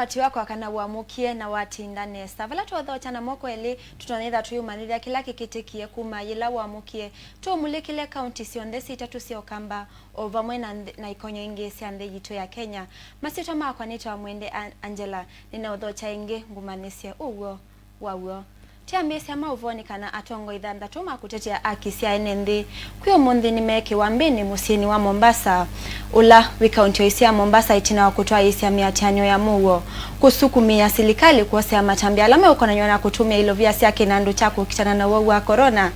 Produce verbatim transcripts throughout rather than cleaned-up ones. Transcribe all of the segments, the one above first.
Watiwa kwa kana wamũkie na watinda nesa. Vala twothokya na moko elĩ, tũtonya ĩtha tũyũmanyĩthya kĩla kĩkĩtĩkie kuma yĩla wamũkie. Tũmulĩkĩle kaunti syonthe sya itatũ sya Ũkamba, o vamwe na nthĩ, na ikonyo ingĩ sya nthĩ yitũ ya Kenya. Masyĩtwa makwa nĩtawa Mwende An-, Angela. Nĩnaũthokya ĩngĩ ngũmanyĩsye ũw'o wa w'o. Tũyambĩĩsya maũvoonĩ kana atongoi thanthatũ ma kũtetea aki sya ene nthĩ kwĩ ũmũnthĩ nĩmeekĩwa mbĩnĩ mũsyĩnĩ wa Mombasa, ũla wĩ kaunti o ĩsĩ ya Mombasa, ĩtina wa kũtwaĩĩsya mĩatĩanĩo ya mũuo, kũsukumĩĩa silikalĩ kwosea matambya ala meũkonany'a na kũtũmĩa ilovia sya kĩnandũ kya kũkitana na ũwau wa corona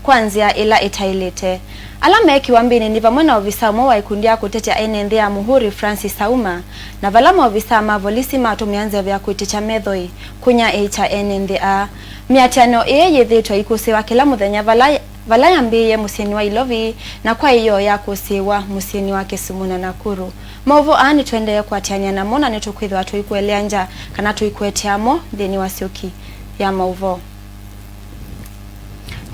kwa nzĩa ĩla ĩtaĩlĩte. Ala meekĩwa mbĩnĩ nĩ vamwe na ovisaa ũmwe wa ĩkundi ya kũtetea ene nthĩ ya Muhuri, Francis Auma, na vala maovisaa ma volisi matũmĩa nzeve ya kwĩtĩkya methoi kũnyaĩĩkya ene nthĩ aa. Mĩatĩanĩo ĩĩ yĩthĩĩtwe ĩikũsĩĩwa kĩla mũthenya vala, vala yambĩĩe mũsyĩnĩ wa Ilovi, na kwa ĩyoo yakũsĩĩwa mũsyĩnĩ wa Kisumu na Nakuru. Maũvoo aa nĩtũendee kũatĩanĩa namo na nĩtũkwĩthĩwa tũikũeleangya kana tũikũetea mo nthĩnĩ wa syũki ya maũvoo.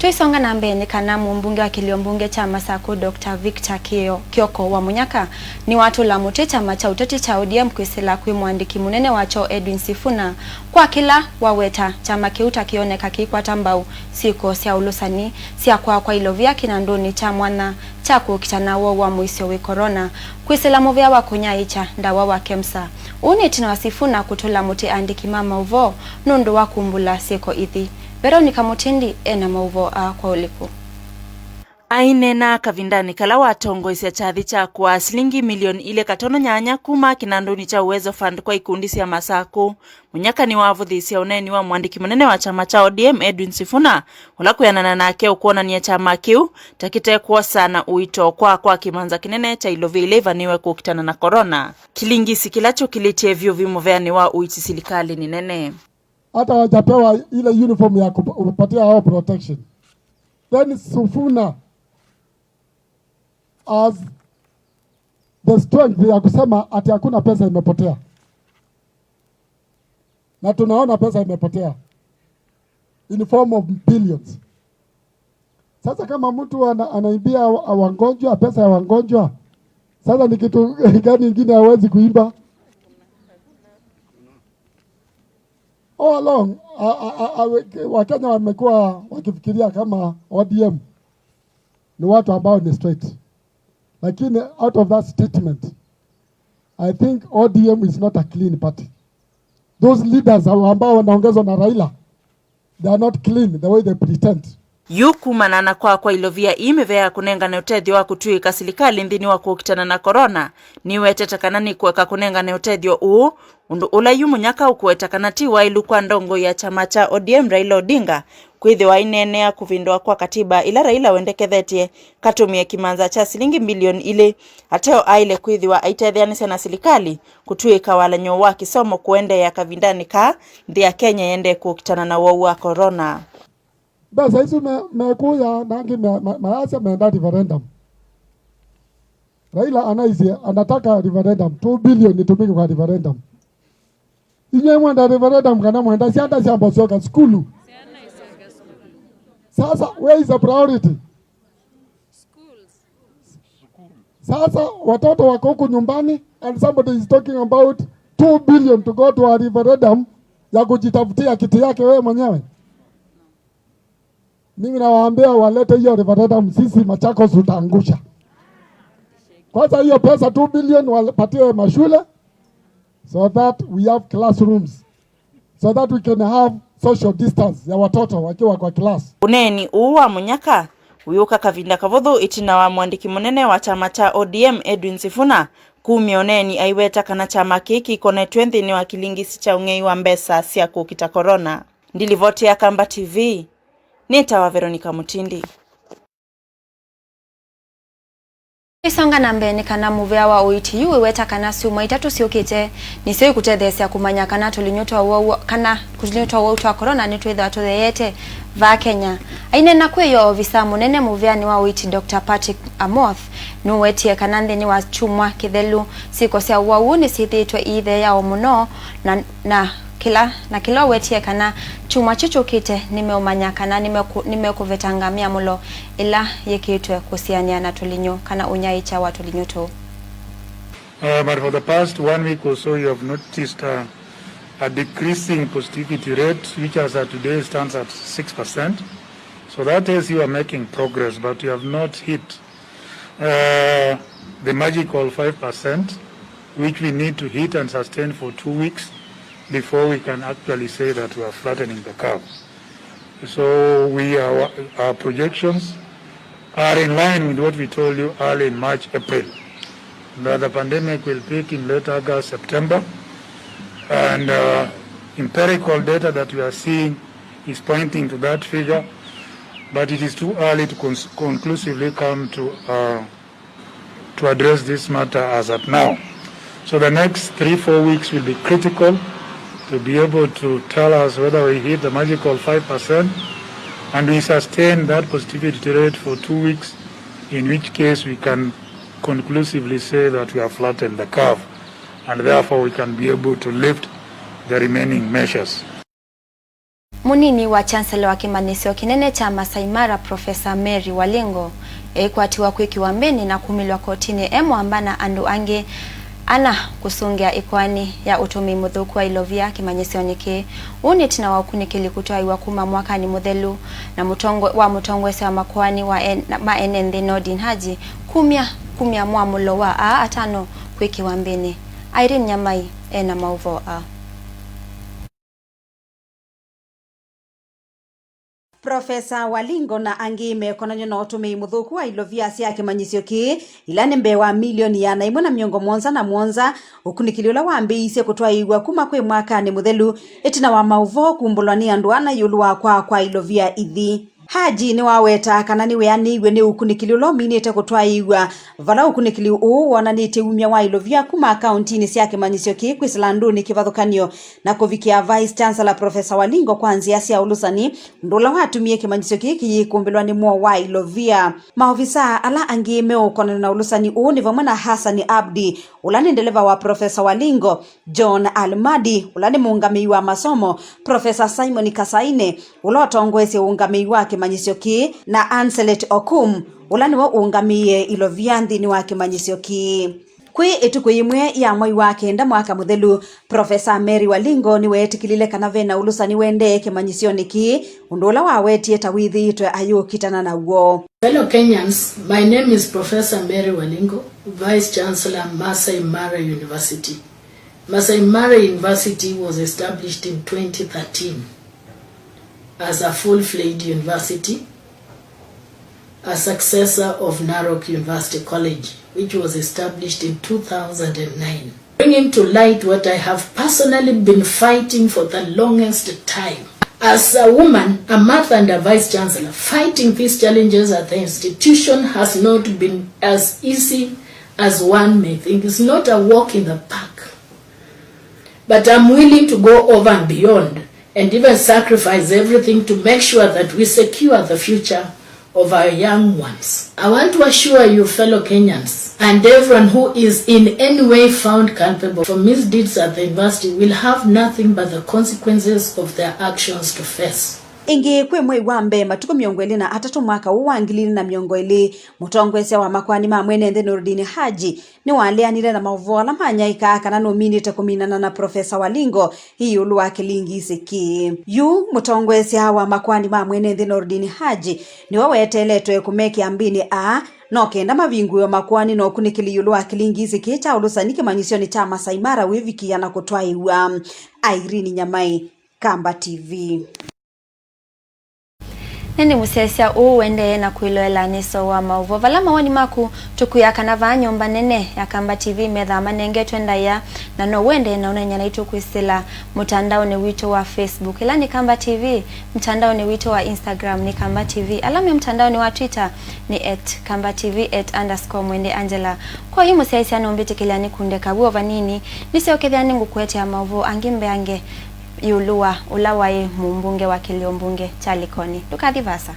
Tũisonga na mbee nĩ kana mũmbunge wa kĩlio mbunge kya Masakũ, Doctor Victor Kĩo-, Kioko Wamunyaka nĩwatũla mũtĩ kyama kya ũteti kya O D M kwĩsĩla kwĩ mũandĩki mũnene wakyo Edwin Sifuna kwa kĩla waweta kyama kĩu ta kĩoneka kĩikwata mbau syĩko sya ũlũsani sya kwaa kwa ilovia kĩnandũnĩ kya mwanya kya kũkita na woo wa mũisyo wĩ corona, kwĩsĩla mũvea wa kũnyaĩĩkya ndawa wa KEMSA. Ũu nĩ ĩtina wa Sifuna kũtũla mũtĩ andĩki ma maũvoo nũndũ wa kumbũla syĩko ithi. Veronica Mutindi ena maũvoo aa kwa ũliku. Aineena kavindanĩ kala watongoesya kyathi kya kũaa silingi milioni ilĩ katono nyanya kuma kĩnandũnĩ kya Uwezo Fund kwa ikundi sya Masakũ, Munyaka nĩwavũthĩĩsye ũneeni wa mũandĩki mũnene wa kyama kya O D M Edwin Sifuna, ũla kwĩanana nake ũkwonany'a kyama kĩu ta kĩte kwosa na ũito kwa kwa kĩmanza kĩnene kya ilovia ila ivanĩĩwe kũkitana na corona. Kĩlingisi kĩla kyũkĩlĩtye vyũ vi mũveanĩ wa ũiiti silikalĩnĩ nene. Hata wajapewa ile uniform ya kupa-, kupatia hao protection. Then Sifuna has the strength ya kusema ati hakuna pesa imepotea. Na tunaona pesa imepotea in form of billions. Sasa kama mtu ana-, anaibia wa-, wagonjwa, pesa ya wagonjwa, sasa ni kitu gani ingine hawezi kuiba? All along, a, a, a, a, we-, Wakenya wamekuwa wakifikiria kama O D M ni watu ambao ni straight. Lakini out of that statement, I think O D M is not a clean party. Those leaders ambao wanaongezwa na Raila, they are not clean the way they pretend. Yu kumana na kwaa kwa ilovia ii, mĩvea ya kũnengane ũtethyo wa kũtw'ĩĩka silikalĩ nthĩnĩ wa kũkitana na corona nĩwetete kana nĩkũeka kũnengane ũtethyo ũũ, ũndũ ũla yu Munyaka ũkũweta kana ti waĩlu kwa ndongoi ya kyama kya O D M Raila Odinga kwĩthĩwa aineenea kũvĩndũa kwa katiba ĩla Raila wendekethetye katũmĩe kĩmanza kya silingi mbilioni ilĩ ateo aĩle kwĩthĩwa aitetheanĩsya na silikalĩ kũtw'ĩĩka walany'o wa kĩsomo kũendeea kavindanĩ kaa nthĩ ya Kenya ĩendee kũkitana na ũwau wa corona. Mbesa isu me-, mekuya, na angĩ me-, ma-, mayasya menda referendum. Raila anaisye anataka referendum, two billion itumike kwa referendum. Inywe mwenda referendum kana mwenda syana syambe syoka sukulu? Sasa, where is the priority? Sasa watoto wako huku nyumbani and somebody is talking about two billion to go to a referendum ya kujitafutia kiti yake wewe mwenyewe. Mimi nawaambia walete hiyo referendum, sisi Machakos tutaangusha. Kwanza hiyo pesa two billion wapatie mashule so that we have classrooms, so that we can have social distance ya watoto wakiwa kwa class. Ũneeni ũũ wa Munyaka ũyũka kavinda kavũthũ ĩtina wa mũandĩki mũnene wa kyama kya O D M Edwin Sifuna kumya ũneeni aiweta kana kyama kĩĩ kĩkonetw'e nthĩnĩ wa kĩlingisi kya ũng'ei wa mbesa sya kũkita corona. Ndilivoti ya Kamba T V, nĩtawa Veronica Mutindi. Ĩsonga na mbee nĩ kana mũvea wa ũiiti yu wĩweta kana syumwa itatũ syũkĩte nĩsyo ikũtetheesya kũmanya kana tũlinyũ twa ũwau, kana tũlinyũ twa ũwau twa corona nĩtwĩthĩwa tũtheeete vaa Kenya. Aineena kwĩ yo, ovisa mũnene mũveanĩ wa ũiiti Doctor Patrick Amoth nũwetie kana nthĩnĩ wa kyumwa kĩthelu syĩko sya ũwau ũũ nĩsyĩthĩĩtwe iitheeawa mũno na, na kĩla, na kĩla ũwetie kana kyumwa kyu kyũkĩte nĩmeũmanya kana nĩmekũ-, nĩmekũvetanga myamũlo ĩla yĩkĩtwe kũsianĩa na tũlinyũ kana ũnyaĩĩkya wa tũlinyũ tũũ. Uh, but for the past one week or so, you have noticed, uh, a decreasing positivity rate, which as at today stands at six percent. So that is, you are making progress, but you have not hit, uh, the magical five percent, which we need to hit and sustain for two weeks before we can actually say that we are flattening the curve. So we are, our projections are in line with what we told you early in March, April, that the pandemic will peak in late August, September, and, uh, empirical data that we are seeing is pointing to that figure, but it is too early to cons-, conclusively come to, uh, to address this matter as at now. So the next three, four weeks will be critical to be able to tell us whether we hit the magical five percent and we sustain that positivity rate for two weeks, in which case we can conclusively say that we have flattened the curve and therefore we can be able to lift the remaining measures. Mũnini wa Chancellor wa kĩmanyĩsyo kĩnene kya Masai Mara, Professor Mary Walingo, eĩkwatiwa kwĩkĩwa mbĩnĩ na kumĩlw'a kotinĩ e mũamba na andũ angĩ ana kũsũngĩa ĩkoani ya ũtũmĩi mũthũku wa ilovia kĩmanyĩsyonĩ kĩĩ. Ũũ nĩ ĩtina wa ũkunĩkĩli kũtwaĩwa kuma mwakanĩ mũthelu na mũtongo-, wa mũtongoesya wa makoani wa en-, ma ene nthĩ Noordin Haji kumya, kumya mwamũlo wa aa atano kwĩkĩwa mbĩnĩ. Irene Nyamai ena maũvoo aa. Profesa Walingo na angĩ mekonany'a na ũtũmĩi mũthũku wa ilovia sya kĩmanyĩsyo kĩĩ, ila nĩ mbee wa milioni ĩana ĩmwe na mĩongo mũonza na mũonza, ũkunĩkĩli ũla wambĩĩisye kũtwaĩĩw'a kuma kwĩ mwakanĩ mũthelu, ĩtina wa maũvoo kumbũlwa nĩ andũ ana ĩũlũ wa kwaa kwa ilovia ithi. Haji nĩwawetaa kana nĩweanĩiw'e nĩ ũkunĩkĩli ũla ũminĩte kũtwaĩĩw'a, vala ũkunĩkĩli ũũ wonanĩtye umya wa ilovia kuma akauntinĩ sya kĩmanyĩsyo kĩĩ kwĩsĩla andũnĩ kĩvathũkany'o na kũvikĩa Vice Chancellor Professor Walingo kwa nzĩa sya ũlũsani, ũndũ ũla watumie kĩmanyĩsyo kĩĩ kĩyĩkũmbĩlwa nĩ mwoo wa ilovia. Maovisaa ala angĩ meũkonana na ũlũsani ũũ nĩ vamwe na Hassan Abdi, ũla nĩ ndeleva wa Professor Walingo, John Almadi, ũla nĩ mũũngamĩi wa masomo, Professor Simon Kasaine, ũla ũtongoesye ũũngamĩi wa kĩmanyĩsyo kĩĩ, na Anselet Okum, ũla nĩwe ũũngamĩie ilovia nthĩnĩ wa kĩmanyĩsyo kĩĩ. Kwĩ ĩtukũ yĩmwe ya mwei wa kenda mwaka mũthelu, Profesa Mary Walingo nĩweetĩkĩlile kana ve na ũlũsani ũendee kĩmanyĩsyonĩ kĩĩ, ũndũ ũla wawetie ta wĩthĩĩtwe ayũkitana naw'o. Fellow Kenyans, my name is Professor Mary Walingo, Vice Chancellor, Masai Mara University. Masai Mara University was established in twenty thirteen as a full-fledged university, a successor of Narok University College, which was established in two thousand and nine. Bringing to light what I have personally been fighting for the longest time. As a woman, a mother and a vice chancellor, fighting these challenges at the institution has not been as easy as one may think. It's not a walk in the park. But I'm willing to go over and beyond and even sacrifice everything to make sure that we secure the future of our young ones. I want to assure you, fellow Kenyans, and everyone who is in any way found culpable for misdeeds at the university will have nothing but the consequences of their actions to face. Ĩngĩ, kwĩ mwei wa mbee, matukũ mĩongo ĩlĩ na atatũ mwaka ũũ wa ngili ilĩ na mĩongo ĩlĩ, mũtongoesya wa makoani ma mwene nthĩ Noordin Haji nĩwaleanile na maũvoo ala manyaĩĩkaa kana nũminĩte kũminana na Profesa Walingo ĩũlũ wa kĩlingisi kĩĩ. Yu mũtongoesya wa makoani ma mwene nthĩ Noordin Haji nĩwe weteeletwe kũmekĩa mbĩnĩ aa, no kenda mavingũĩwe makoani na ũkunĩkĩli ĩũlũ wa kĩlingisi kĩĩ kya ũlũsani kĩmanyĩsyonĩ kya Masai Mara wĩvikĩĩa na kũtwaĩw'a. Irene Nyamai, Kamba T V. Nĩndĩ mũsyaĩĩsya ũũ ũendee na kwĩloela nĩso wa maũvoo. Vala mawoni maku, tũkwĩa kana vaa nyũmba nene ya Kamba T V methaa manengetwe ndaĩa, na no ũendee na ũneeny'a naitũ kwĩsĩla mũtandaonĩ witũ wa Facebook, ĩla nĩ Kamba T V, mũtandaonĩ witũ wa Instagram nĩ Kamba T V, ala me mũtandaonĩ wa Twitter nĩ at Kamba T V at underscore Mwende Angela. Kwa yu mũsyaĩĩsya nũmbĩtĩkĩlya nĩkunde kaw'o vanini, nĩsyokethĩa nĩngũkũetea maũvoo angĩ mbeange ĩũlũ wa ũla waĩ mũmbunge wa kĩlio mbunge kya Likoni. Ndũkathi vaasa.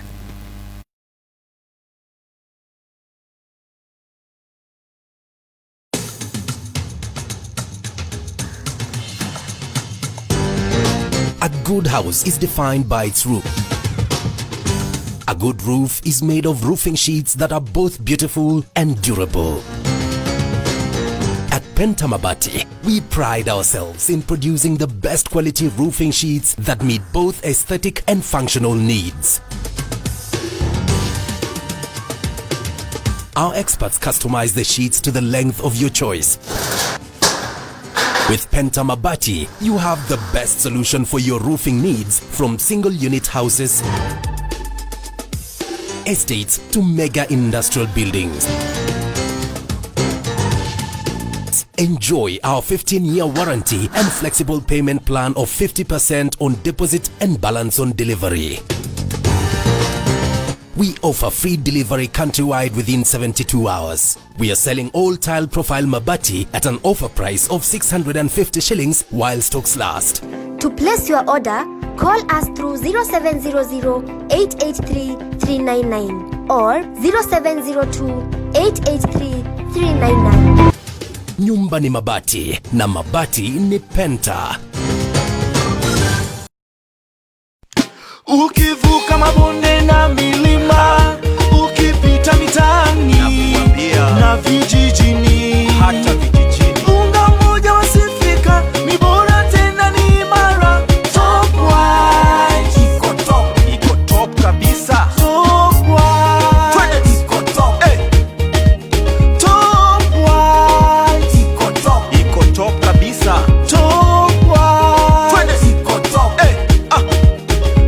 A good house is defined by its roof. A good roof is made of roofing sheets that are both beautiful and durable. At Penta Mabati, we pride ourselves in producing the best quality roofing sheets that meet both aesthetic and functional needs. Our experts customize the sheets to the length of your choice. With Penta Mabati, you have the best solution for your roofing needs, from single unit houses, estates to mega industrial buildings. Enjoy our fifteen-year warranty and flexible payment plan of fifty percent on deposit and balance on delivery. We offer free delivery countrywide within seventy-two hours. We are selling all tile profile mabati at an offer price of six hundred and fifty shillings while stocks last. To place your order, call us through zero seven zero zero, eight eight three, three nine nine or zero seven zero two, eight eight three, three nine nine. Nyumba ni mabati, na mabati ni Penta. Ukivuka mabonde na milima, ukipita mitaani na vijijini, hata vijijini, unga mmoja wasifika, ni bora tena ni imara. Top White. Iko top, iko top kabisa. Top White. Twende. Iko top. Eh. Top White. Iko top. Iko top kabisa. Top White. Twende. Iko top. Eh, ah.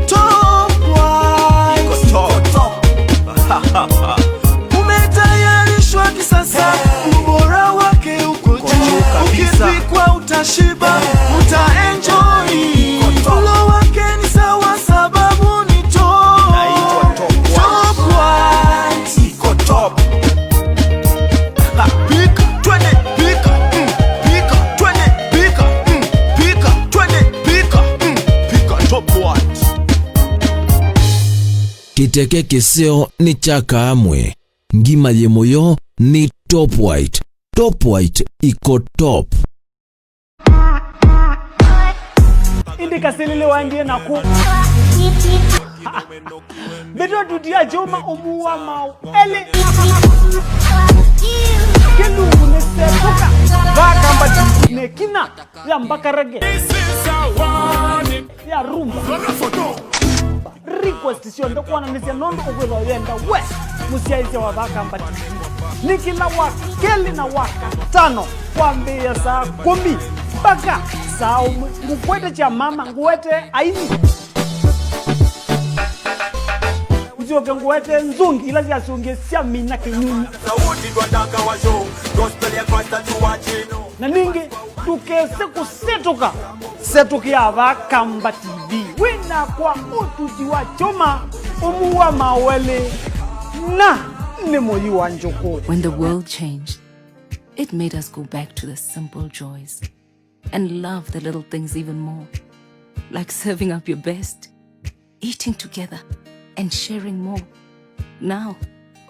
Top White. Iko top. Iko top. Umetayarishwa kisasa, ubora wake uko juu kabisa. Ukipikwa utashiba, utaenjoy. Mlo wake ni sawa sababu ni top. Inaitwa Top White. Top White. Iko top. Ha, pika, twende, pika, mm, pika, twende, pika, mm, pika, twende, pika, mm, pika, Top White. Kĩteke kĩseo nĩ kya kaamwe, ngima yĩ mũyo nĩ Top White. Top White iko top. Ĩndĩ kasilili waendie naku. Mbĩtwa tuti ya kyũma ũmuu wa maũ elĩ. Kĩlungu nĩsetũka. Vakamba nĩ kina ya mbakarege. Ya rumba. Request syonthe kwonanĩsya nũndũ ũkwĩthwa wĩenda we mũsyaĩĩsya wa Vakamba T V. Nĩ kĩla wa kelĩ na wa katano kwambĩĩa saa kũmi mpaka saa ũmwe. Ngũkwete kya mama, ngũete aini. Nzyoke ngũete nzũngi ila syasũngĩe syamina kĩnyunyu. Saudi ndwandaka wa show, gospel ya Christ atuwachino. Na ningĩ, ndũkese kũsetũka. Setũkĩa Vakamba T V. Wĩ nakwa ũtuti wa kyũma, ũmuu wa maũ elĩ, na nĩ mũyi wa njũkũ. When the world changed, it made us go back to the simple joys and love the little things even more, like serving up your best, eating together, and sharing more. Now,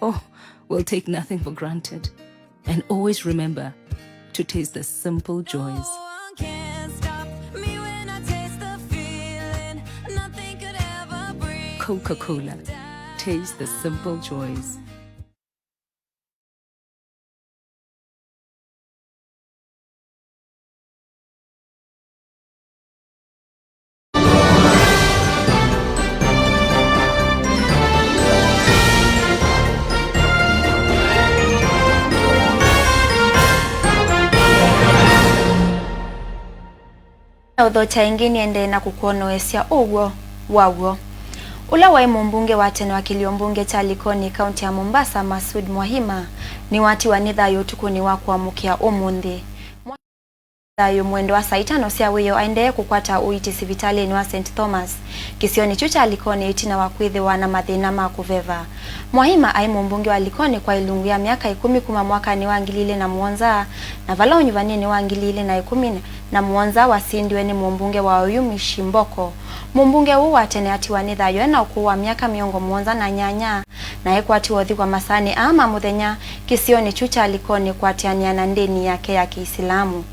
oh, we'll take nothing for granted and always remember to taste the simple joys. Coca-Cola, taste the simple joys. Na ũthokya ĩngĩ nĩendee na kũkwonoesya ũw'o wa w'o. Ũla waĩ mũmbunge wa tene wa kĩlio mbunge kya Likoni, kaunti ya Mombasa, Masoud Mwahima, nĩwatiwa nĩ thayũ ũtukũnĩ wa kũamũkĩa ũmũnthĩ. Thayũ mwendo wa saa itano sya wĩoo aendee kũkwata ũiiti sivitalĩnĩ wa Saint Thomas kĩsionĩ kyu kya Likoni ĩtina wa kwĩthĩwa na mathĩna ma kũveva. Mwahima aĩ mũmbunge wa Likoni kwa ilungu ya myaka ĩkũmi kuma mwakanĩ wa ngili ilĩ na mũonza, na vala ũnyuvanĩnĩ wa ngili ilĩ na ĩkũmi na mũonza wasindiwe nĩ mũmbunge wa Oyumi Shimboko. Mũmbunge ũũ wa tene atiwa nĩ thayũ ena ũkũũ wa myaka mĩongo mũonza na nyanya, na ekwatiwa ũthikwa masaanĩ aa ma mũthenya kĩsionĩ kyu kya Likoni kũatĩanĩa na ndĩni yake ya Kĩisilamu.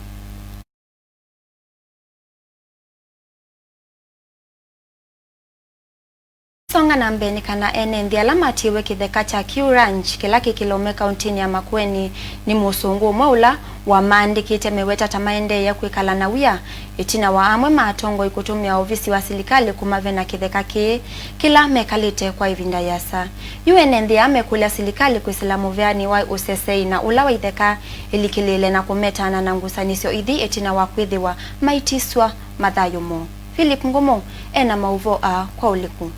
Songa na mbee nĩ kana ene nthĩ ala matiĩwe kĩtheka kya Kiu Ranch, kĩla kĩ Kilome kauntinĩ ya Makueni, nĩ mũsũngũ ũmwe ũla wamaandĩkĩte meweta ta maendeea kwĩkala na wia, ĩtina wa amwe ma atongoi kũtũmĩa ovisi wa silikalĩ kũmavena kĩtheka kĩĩ kĩla mekalĩte kwa ĩvinda yĩasa. Yu ene nthĩ aa mekũlya silikalĩ kwĩsĩla mũveanĩ wa ũsesei na ũla wa itheka ĩlikĩlĩĩle na kũmetaana na ngusanĩsyo ithi ĩtina wa kwĩthĩwa maitiswa mathayũ moo. Philip Ngumo ena maũvoo aa kwa ũliku.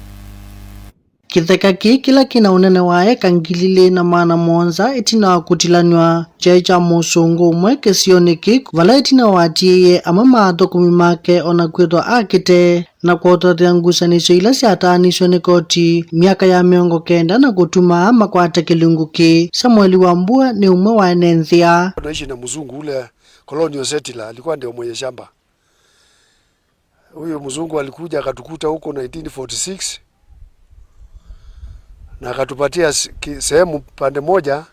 Kĩtheka kĩĩ kĩla kĩna ũnene wa eka ngili ilĩ na maana mũonza ĩtina wa kũtilanw'a kyaĩ kya mũsũngũ ũmwe kĩsionĩ kĩĩ, vala ĩtina watiĩie amwe ma athũkũmi make o na kwĩthwa akĩte na kũotothya ngusanĩsyo ila syataanisw'e nĩ koti myaka ya mĩongo kenda na kũtuma makwate kĩlungu kĩĩ. Samueli Wambua nĩ ũmwe wa ene nthĩ aa. Naishi na mzungu ule colonial settler, alikuwa ndio mwenye shamba. Huyu mzungu alikuja akatukuta huko nineteen forty six, na akatupatia s-, ki-, sehemu pande moja,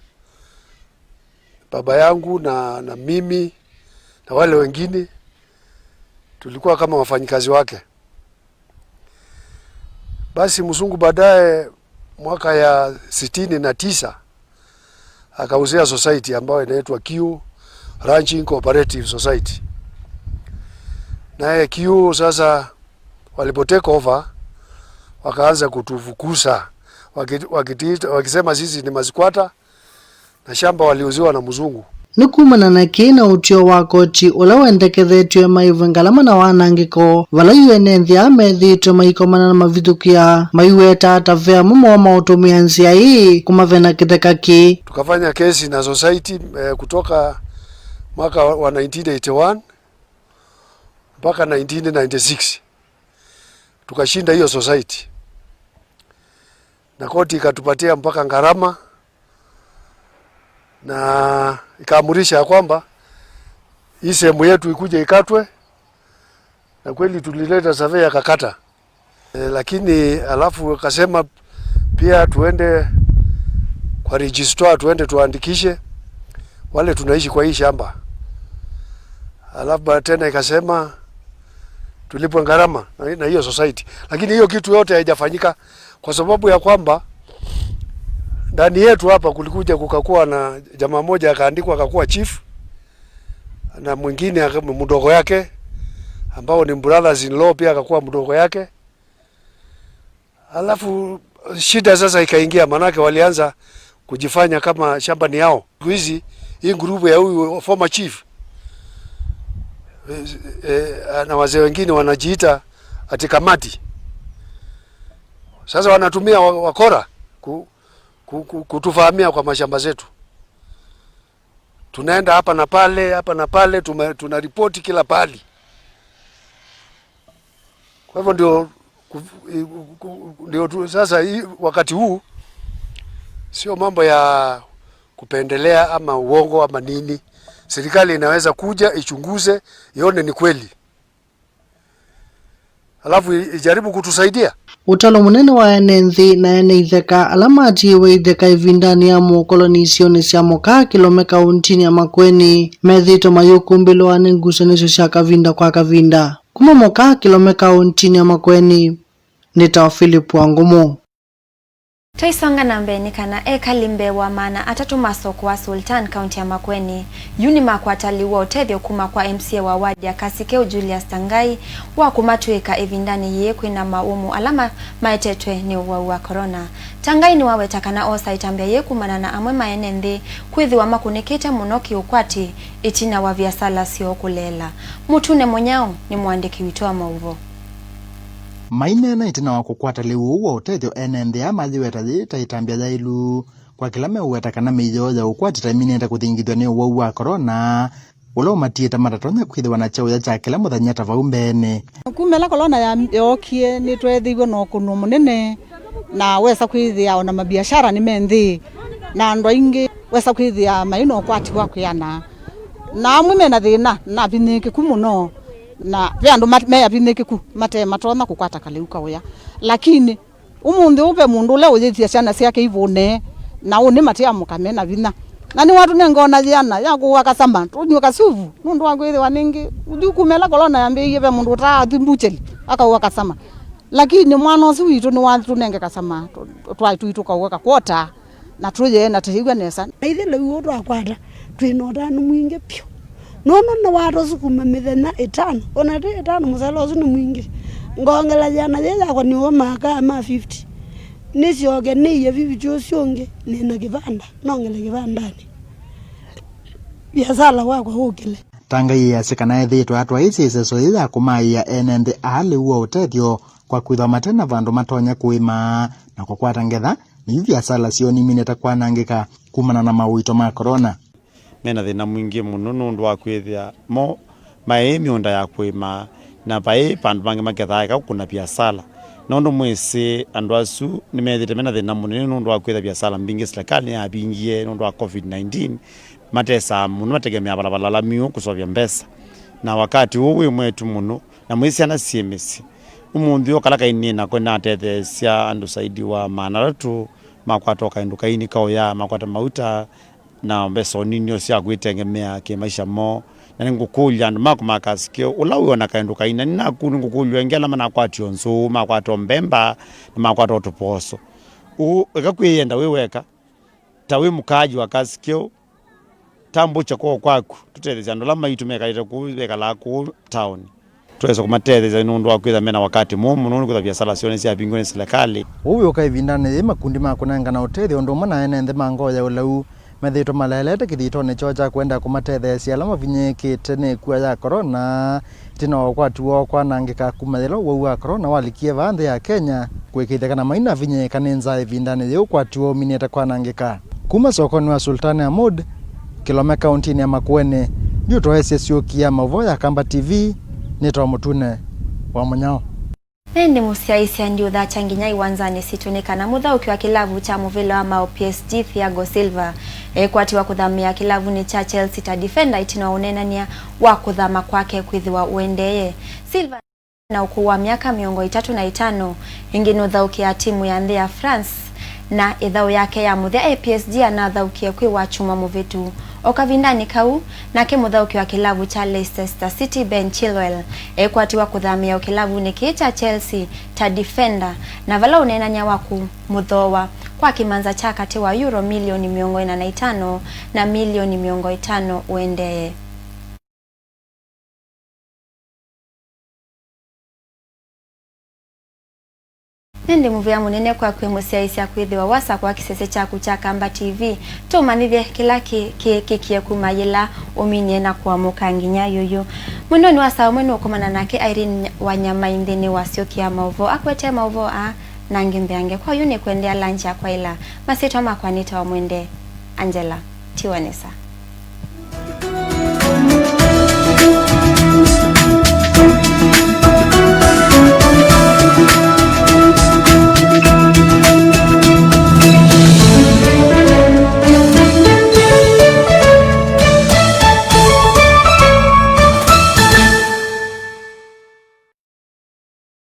baba yangu na, na mimi na wale wengine tulikuwa kama wafanyikazi wake. Basi mzungu baadaye, mwaka ya sitini na tisa, akauzia society ambayo inaitwa Kiu Ranching Cooperative Society. Naye Kiu sasa walipo take over, wakaanza kutufukuza, waki-, wakitiita, wakisema sisi ni masquatter, na shamba waliuziwa na mzungu. Nĩ kumana na kĩĩ na ũtw'ĩo wa koti ũla wendekethetw'e maĩvwe ngalama na wanangĩko, vala yu ene nthĩ aa methĩĩtwe maikomana na mavithũkĩa, maiweta ta ve amwe moo maũtũmĩa nzĩa ĩĩ kũmavena kĩtheka kĩĩ. Tukafanya kesi na society, eh, kutoka mwaka wa nineteen eighty-one mpaka nineteen ninety-six. Tukashinda hiyo society. Na koti ikatupatia mpaka gharama na ikaamurisha ya kwamba hii sehemu yetu ikuje ikatwe, na kweli tulileta survey akakata. E, lakini alafu akasema pia tuende kwa registrar, tuende tuandikishe wale tunaishi kwa hii shamba. Alafu ba-, tena ikasema tulipwe gharama na, na hiyo society, lakini hiyo kitu yote haijafanyika. Kwa sababu ya kwamba ndani yetu hapa kulikuja kukakuwa na jamaa moja akaandikwa akakuwa chief, na mwingine aka-, mdogo yake ambao ni brothers in law pia akakuwa mdogo yake. Alafu shida sasa ikaingia, manake walianza kujifanya kama shamba ni yao. Siku hizi hii ngurubu ya huyu former chief, eh, eh, na wazee wengine wanajiita ati kamati. Sasa wanatumia wa-, wakora ku-, ku-, ku-, kutufahamia kwa mashamba zetu. Tunaenda hapa na pale, hapa na pale, tume-, tunaripoti kila pahali. Kwa hivyo ndio ku-, ku-, ndio tu, sasa hii, wakati huu sio mambo ya kupendelea ama uongo ama nini. Serikali inaweza kuja ichunguze, ione ni kweli, alafu i-, ijaribu kutusaidia. Ũtalo mũnene wa ene nthĩ na ene itheka ala matiĩwe itheka ĩvindanĩ ya mũkoloni isionĩ sya Mũkaa Kĩlome kauntinĩ ya Makueni methĩĩtwe mayũkumbĩlwa nĩ ngusanĩsyo sya kavinda kwa kavinda. Kuma Mũkaa Kĩlome kauntinĩ ya Makueni, nĩ ta Philip Wangũmũ. Twaisonga na mbee nĩ kana ekali mbee wa maana atatũ ma soko wa Sultan, kaunti ya Makueni, yu nĩmakwata lĩu wa ũtethyo kuma kwa M C A wa ward ya Kasikeu, Julius Tangai, wa kũmatw'ĩĩka ĩvindanĩ yĩĩ kwĩna maũmũ ala ma-, maetetwe nĩ ũwau wa corona. Tangai nĩwaweta kana oosa ĩtambya yĩĩ kumana na amwe ma ene nthĩ kwĩthĩwa makũnĩkĩte mũno kĩũkwati ĩtina wa viasala syoo kũleela. Mũtune Mũnyao nĩ mũandĩki witũ wa maũvoo. Maineena ĩtina wa kũkwata lĩu ũũ wa ũtethyo, ene nthĩ aa mayĩweta yĩĩ ta ĩtambya yaĩlu kwa kĩla meũweta kana mĩio ya ũkwati ta ĩminĩte kũthingithw'a nĩ ũwau wa corona, ũla ũmatiĩte matatonya kwĩthĩwa na kyaũya kya kĩla mũthenya ta vau mbeenĩ. Kuma ĩla corona ya-, yookie, nĩtweethĩiwe na ũkũnũ mũnene, na wesa kwĩthĩa ona mabiashara nĩ me nthĩ, na andũ aingĩ wesa kwĩthĩa mai na ũkwati wa kwĩana, na amwe mena thĩna na avinyĩĩkĩku mũno, na ve andũ mat-, me avinyĩĩkĩku mate matonya kũkwata kalĩu kaũya. Lakini ũmũnthĩ ũũ ve mũndũ ũla ũyĩthya syana syake ivũne, na ũnĩ mate amũka me na vinya. Na nĩwatũnenga ona yĩana ya kũũa kasama, tũnywe kasuvu, nũndũ wa kwĩthĩwa nĩngĩ, ũthyũ kuma ĩla corona yambĩĩie, ve mũndũ ũtaathi mbucheli, akaũa kasama. Lakini mwana ũsu witũ nĩwatũnenge kasama, tũ-, twaĩ tũitũ kaũa kakwota, na tũyee na tũyĩw'a nesa. Na ithyĩ lĩu ũũ twakwata, twĩ na ũtanu mwingĩ vyũ. Nũndũ nĩwatũsukuma mĩthenya ĩtano, ona ti ĩtano, mũsele ũsu nĩ mwingĩ. Ngongela yĩana yĩĩ yakwa nĩũũmaa kaa ma fifty. Nĩsyoke nĩie fifty ũsu ũngĩ, nĩ na kĩvanda, nongele kĩvandanĩ. Viasala wakwa ũkĩle. Tangai easya kana ethĩĩtwe atwaĩĩsye ĩseso yĩĩ ya kũmaaĩa ene nthĩ aa lĩu wa ũtethyo kwa kwĩthwa mate na vandũ matonya kũĩma na kũkwata ngetha, nĩyu viasala syoo niminĩte kwanangĩka kumana na mawĩto ma korona. Mena thĩna mwingĩ mũno nũndũ wa kwĩthĩa mo maĩ mĩũnda ya kũĩma na vaĩ vandũ vangĩ makethaa eka kũkũna viasala. Nũndũ mwĩsĩ andũ asu nĩmethĩĩte mena thĩna mũnene nũndũ wa kwĩthĩa viasala mbingĩ silikalĩ nĩyavingie nũndũ wa covid nineteen. Matesaa mũno, mategemea valavala ala miũ kũseũvya mbesa. Na wakati ũũ wĩ mwetu mũno, na mwĩ syana syĩ mĩsyĩ. Ũmũnthĩ ũũ kala kainĩ nako natetheesya andũ zaidi wa maana atatũ makwata o kaĩndũ kaini kaũya, makwata mauta, na mbesa o nini o sya kwĩtengemea kĩmaisha moo. Na nĩngũkũlya andũ maku ma Kasikĩũ, ũla wĩ o na kaĩndũ kaini, na nĩ naku nĩngũkũlya ĩngĩ ala manakwatie o nzũũ, makwata o mbemba, na makwata o tũposo. Ũũ, eka kwĩyenda wĩ weka, ta wĩ mũkaaji wa Kasikĩũ, tambũkya kwoo kwaku, tũtetheesye andũ ala maitũ mekalĩte kũu, vekalaa kũu taoni. Twesa kũmatetheesya nũndũ wa kwĩtha mena wakati mũũ mũno nĩ kwĩtha viasala syoo nĩsyavingiwe nĩ silikalĩ. Ũu wĩũka ĩvindanĩ yĩĩ makundi ma kũnengana ũtethyo ũndũ ũmwe na ene nthĩ ma ngoo ya ũlau methĩĩtwe malaelete kĩthitonĩ kyoo kya kwenda kũmatetheesya ala mavinyĩĩkĩte nĩ ĩkua ya korona, ĩtina wa ũkwati woo kwanangĩka kuma yĩla ũwau wa korona walikie vaa nthĩ ya Kenya, kũĩkĩĩthya kana mainavinyĩĩka nĩ nzaa ĩvindanĩ yĩĩ ũkwati woo ũminĩte kwanangĩka. Kuma sokonĩ wa Sultan Ahmud, Kĩlome kaũntĩnĩ ya Makueni, ndiũtwaĩsye syũki ya maũvoo ya Kamba T V, nĩtawa Mũtune wa Mũnyao. Ĩndĩ mũsyaĩĩsya ndiũthakya nginya iwanzanĩ sitũ nĩ kana mũthaũki wa kĩlavu kya mũvĩla wa Mao P S G Thiago Silva ekwatiwa kũthamĩa kĩlavunĩ kya Chelsea ta defender ĩtina wa ũneenany'a wa kũthama kwake kwĩthĩwa ũendeeye. Silva na ũkũũ wa myaka mĩongo ĩtatũ na ĩtano, ĩngĩ nũthaũkĩaa timu ya nthĩ ya France, na ĩthaũ yake ya mũthya e P S G anathaũkie kwĩ wakyumwa mũvĩtu. O kavindanĩ kau, nake mũthaũki wa kĩlavu kya Leicester City, Ben Chilwell, ekwatiwa kũthamĩa o kĩlavunĩ kĩĩ kya Chelsea ta defender, na vala ũneenany'a wa kũmũthooa kwa kĩmanza kya katĩ wa euro milioni mĩongo ĩna na itano na milioni mĩongo ĩtano ũendee. Nĩndĩ mũvea mũnene kwaku e mũsyaĩĩsya kwĩthĩwa wasakũa kĩsese kyaku kya Kamba T V. Tũmanyĩthye kĩla kĩ- kĩĩkĩkie kuma yĩla ũminie na kũamũka nginya yuyu. Mwendonĩ wa saa ũmwe nũũkomana nake Irene Wanyamai nthĩnĩ wa syũki ya maũvoo akwete maũvoo aa na angĩ mbeange. Kwa yu nĩkwendea lunch ya kwaĩla. Masyĩtwa makwa nĩtawa Mwende Angela. Tiwa nesa.